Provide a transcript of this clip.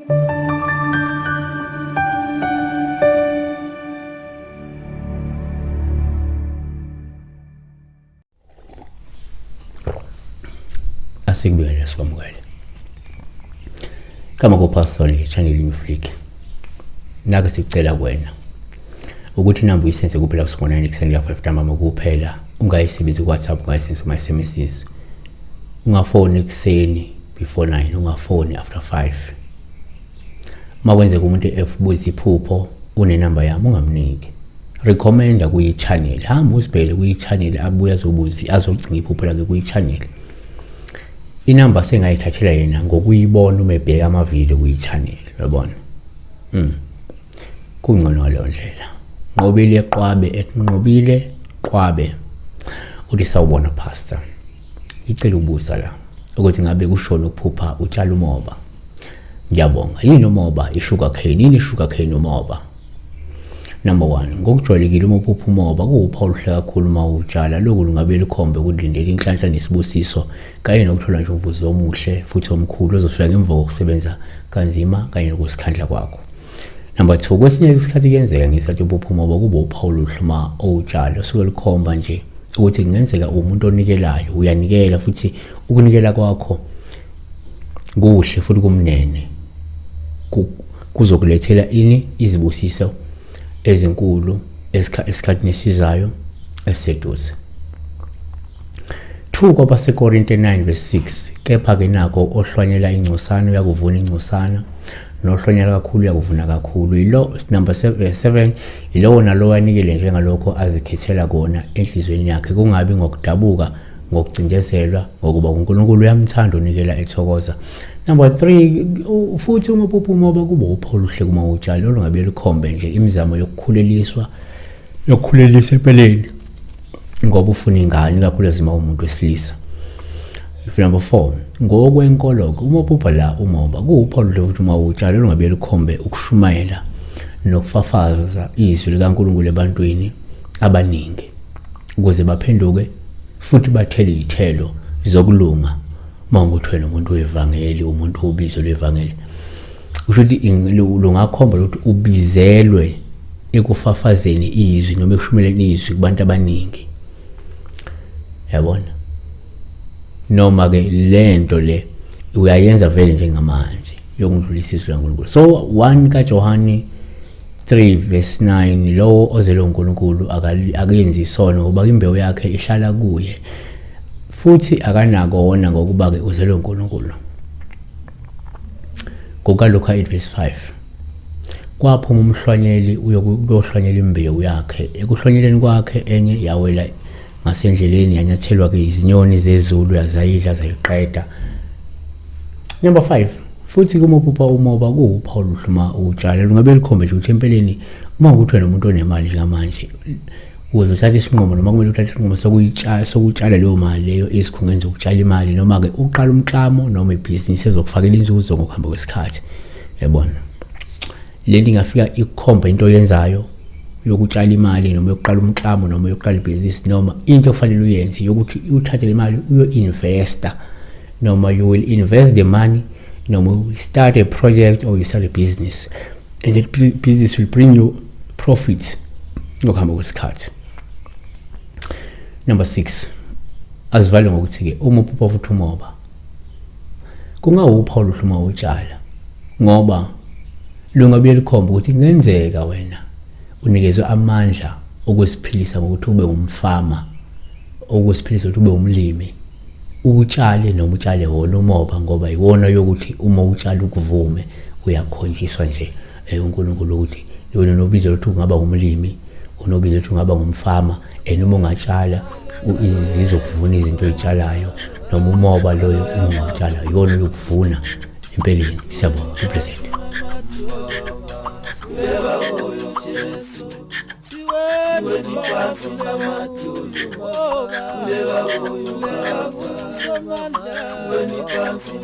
Asikubingelele sikwamukele. Kama kuPastor channel New Flick. Nake sicela kuwena ukuthi inamba uyisenze kuphela kusukela 9 ekuseni kuya 5 ntambama kuphela, ungayisebenzisi ku-WhatsApp, ungayisebenzisi kuma-SMSs. Ungafoni ekuseni before 9, ungafoni after 5. Uma kwenzeka umuntu ebuza iphupho unenamba yami, ungamniki. Recommenda kuyi-channel, hamba uzibhele kuyi-channel, abuye azobuza, azocinga iphupho lakhe kuyi-channel. Inamba sengayithathela yena ngokuyibona uma ebheka amavidiyo kuyi-channel, uyabona? Kungcono ngaleyo ndlela. Nqobile Qwabe at Nqobile Qwabe uthi sawubona pastor, ngicela ukubuza la ukuthi ngabe kushona ukuphupha utshala umoba. Ngiyabonga. Yini umoba? I-sugar cane. Yini i-sugar cane? Umoba. Number 1, ngokujwayelekile uma uphupha umoba kuwuphawu oluhle kakhulu uma uwutshala. Lokhu lungabe lukhombe ukulindela inhlanhla nesibusiso kanye nokuthola nje umvuzo omuhle futhi omkhulu ozofika ngemva kokusebenza kanzima kanye nokusikhandla kwakho. Number 2, kwesinye isikhathi kuyenzeka ngesikhathi uphupha umoba kube uphawu oluhle uma uwutshala, osuke lukhomba nje ukuthi kungenzeka umuntu onikelayo, uyanikela futhi ukunikela kwakho kuhle futhi kumnene, kuzokulethela ini izibusiso ezinkulu esikhathini esizayo esiseduze. 2 kwabaseKorinte 9 verse 6, kepha-ke nako ohlwanyela ingcosana uyakuvuna ingcosana, nohlwanyela kakhulu uyakuvuna kakhulu. Yilo number 7, yilowo nalowo anikele njengalokho azikhethela kona enhliziyweni yakhe, kungabi ngokudabuka ngokucindezelwa, ngokuba uNkulunkulu uyamthanda onikela ethokoza. Number 3, futhi uma uphupha umoba kuba uphawu oluhle kuma utshala, olungabe lukhombe nje imizamo yokukhuleliswa, yokukhulelisa empeleni, ngoba ufuna ingane, ikakhulukazi uma umuntu wesilisa. Number 4, ngokwenkolo-ke uma uphupha la umoba kuwuphawu oluhle futhi uma utshala, olungabe lukhombe ukushumayela nokufafaza izwi likaNkulunkulu ebantwini abaningi ukuze baphenduke futhi bathele iy'thelo zokulunga. Uma ukuthi wena umuntu wevangeli, umuntu wobizo lwevangeli, kusho ukuthi lungakhomba ukuthi ubizelwe ekufafazeni izwi noma ekushumeleni izwi kubantu abaningi, yabona? Noma-ke lento le uyayenza vele njengamanje yokundlulisa izwi likaNkulunkulu. So 1 kaJohane 3 verse 9, lowo ozelwe uNkulunkulu akayenzi isono, ngoba imbewu yakhe ihlala kuye futhi akanako wona, ngokuba-ke uzelwe uNkulunkulu. NgokukaLuka 8 verse 5, kwaphuma umhlwanyeli uyohlwanyela imbewu yakhe. Ekuhlwanyeleni kwakhe enye yawela ngasendleleni, yanyathelwa-ke izinyoni zezulu, yazayidla zayiqeda. Number 5, futhi kuma uphupha umoba kuwuphawu oluhle uma uwutshala, lungabe lukhombe nje ukuthi empeleni uma ukuthi wena umuntu onemali njengamanje ukuze uthathe isinqumo, noma kumele uthathe isinqumo sokuyitshala, sokutshala leyo mali leyo esikhungweni zokutshala imali, noma-ke uqala umklamo noma ibhizinisi ezokufakela inzuzo ngokuhamba kwesikhathi, yabona? Lento ingafika ikukhombe into oyenzayo yokutshala imali, noma yokuqala umklamo, noma yokuqala ibhizinisi, noma into ofanele uyenze yokuthi uthathe le mali uyo-investa, noma you will invest the money, noma you start a project or you start a business, and that business will bring you profit ngokuhamba kwesikhathi. Number 6, azivale ngokuthi-ke uma uphupha futhi umoba kungawuphawu oluhle uma utshala, ngoba lungabuye lukhomba ukuthi kungenzeka wena unikezwe amandla okuziphilisa ngokuthi ube umfama, okuziphilisa ukuthi ube umlimi, utshale noma utshale wona umoba, ngoba iwona yokuthi uma utshala ukuvume uyakhonjiswa nje uNkulunkulu ukuthi wena unobizo lokuthi ungaba umlimi, unobizo lokuthi ungaba ngumfama, and uma ungatshala zizokuvuna izinto oyitshalayo, noma umoba loyo uma ungawutshala iwona uyokuvuna empeleni. Siyabonga uPresident. Siweni phansi.